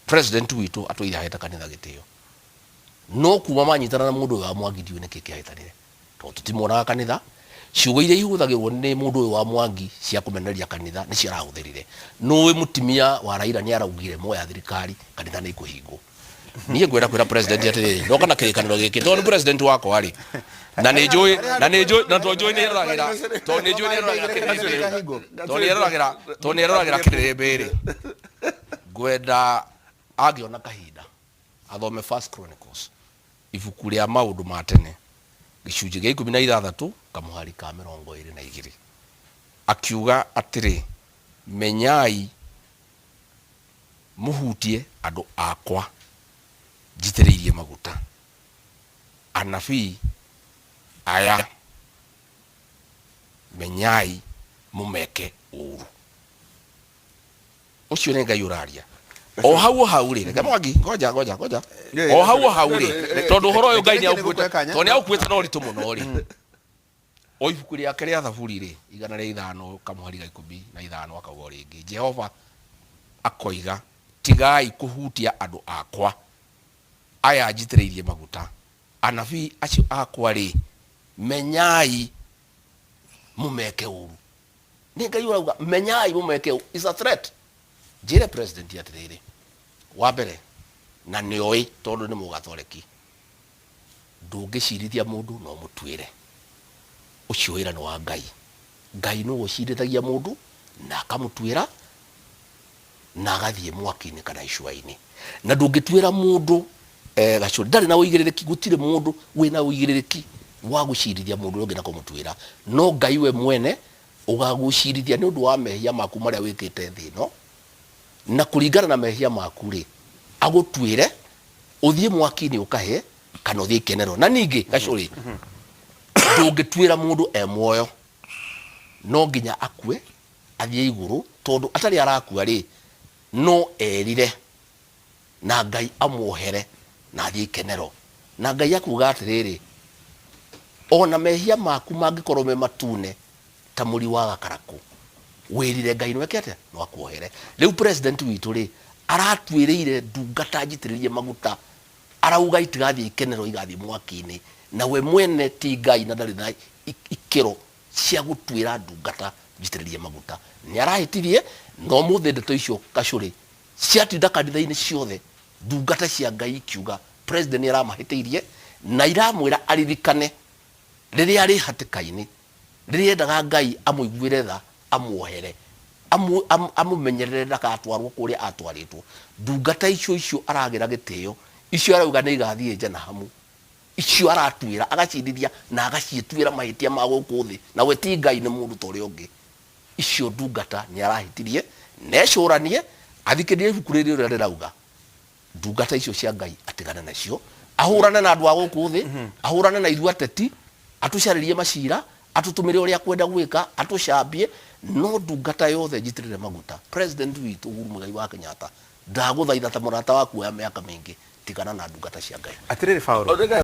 President witũ atũire ahete kanitha gĩtĩo, no kuma manyitana na mũndũ ũyũ wa Mwangi ndiũĩ nĩkĩ kĩahĩtanire, tondũ tũtimuonaga kanitha. Ciugo iria ihũthagĩrwo nĩ mũndũ ũyũ wa Mwangi cia kũmenereria kanitha nĩcio arahũthĩrire. Nũĩ mũtimia wa Raila nĩ araugire moya thirikari kanitha nĩ ikũhingwo. Niĩ ngwenda kwĩra president atĩrĩrĩ, ndoka na kĩrĩkanĩro gĩkĩ tondũ nĩ president wakwa rĩ, na nĩ njũĩ na nĩ njũĩ na tondũ njũĩ nĩ eroragĩra, tondũ nĩ njũĩ nĩ eroragĩra kĩrĩrĩmbĩ, tondũ nĩ eroragĩra, tondũ nĩ eroragĩra kĩrĩrĩmbĩ rĩ, ngwenda angĩona kahinda athome First Chronicles, ibuku rĩa maũndũ ma tene, gĩcunjĩ gĩa 16 kamũhari ka 22, akiuga atĩrĩ, Menyai mũhutie andũ akwa njitĩrĩirie maguta, anabii aya, menyai mũmeke ũũru. Ũcio nĩ Ngai ũraria. O hau o hau rĩ, reke Mwangi, ngoja ngoja ngoja. O hau o hau rĩ, tondũ ũhoro ũyũ Ngai nĩ aũkuĩte, tondũ nĩ aũkuĩte na ũritũ mũno rĩ. O ibuku rĩake rĩa Thaburi rĩ, 105 kamũhari ga 15 akauga o rĩngĩ, Jehova akoiga, tigai kũhutia andũ akwa aya njitĩrĩirie maguta, anabii acio akwa rĩ, menyai mũmeke ũru. Nĩ Ngai ũrauga menyai mũmeke ũru. It's a threat. Njĩre president atĩrĩrĩ, wa mbere, na nĩoĩ tondũ nĩ mũgatholeki, Ndũngĩcirithia mũndũ na ũmũtuĩre. Ũcio wĩra nĩ wa Ngai. Ngai nĩwe ũcirithagia mũndũ na akamũtuĩra na agathiĩ mwaki-inĩ kana icua-inĩ. Na ndũngĩtuĩra mũndũ gacũrĩ, ndarĩ na ũigĩrĩrĩki, gũtirĩ mũndũ wĩna ũigĩrĩrĩki wa gũcirithia mũndũ ũrĩa ũngĩ na kũmũtuĩra. No Ngai we mwene ũgagũcirithia nĩ ũndũ wa mehia maku marĩa wĩkĩte thĩ ĩno, na kũringana na mehia maku-rĩ, agũtuĩre ũthiĩ mwaki-inĩ ũkahĩe kana ũthiĩ ikenero. Na ningĩ gacũrĩ, ndũngĩtuĩra mũndũ e muoyo, no nginya akue athiĩ igũrũ, tondũ atarĩ arakua rĩ, no erire na Ngai amuohere na athiĩ ikenero. Na Ngai akuga atĩrĩrĩ, ona mehia maku mangĩkorwo me matune ta mũri wa gakarakũ, wĩrire Ngai no eke atĩa? No akuohere. Rĩu president witũ rĩ, aratuĩrĩire ndungata njitĩrĩrie maguta, arauga itigathiĩ ikenero igathiĩ mwaki-inĩ, na we mwene ti Ngai na ndarĩ na ikĩro cia gũtuĩra ndungata njitĩrĩrie maguta. Nĩ arahĩtirie, na ũmũthĩ ndeto icio gacũrĩ ciatinda kanitha-inĩ ciothe, ndungata cia Ngai ikiuga president nĩ aramahĩtĩirie, na iramwĩra aririkane rĩrĩa arĩ hatĩka-inĩ, rĩrĩa endaga Ngai amũiguĩre tha, amuohere, amũmenyerere ndagatwarwo kũrĩa atwarĩtwo. Ndungata icio icio aragĩra gĩtĩo, icio arauga nĩ igathiĩ Janahamu, icio aratuĩra, agacirithia na agaciĩtuĩra mahĩtia ma gũkũ thĩ, na we ti Ngai nĩ mũndũ ta ũrĩa ũngĩ. Icio ndungata nĩ arahĩtirie, na ecũranie, athikĩrĩrie ibuku rĩrĩ ũrĩa rĩrauga. Ndungata icio cia Ngai atigane nacio, ahũrane na andũ a gũkũ thĩ, ahũrane na ithuĩ ateti, atũcarĩrie macira, atũtũmĩre ũrĩa akwenda gwĩka, atũcambie, no ndungata yothe njitĩrĩre maguta. President witũ Uhuru Muigai wa Kenyatta, ndagũthaitha ta mũrata waku wa mĩaka mĩingĩ, tigana na ndungata cia Ngai. Atĩrĩrĩ Paũlũ.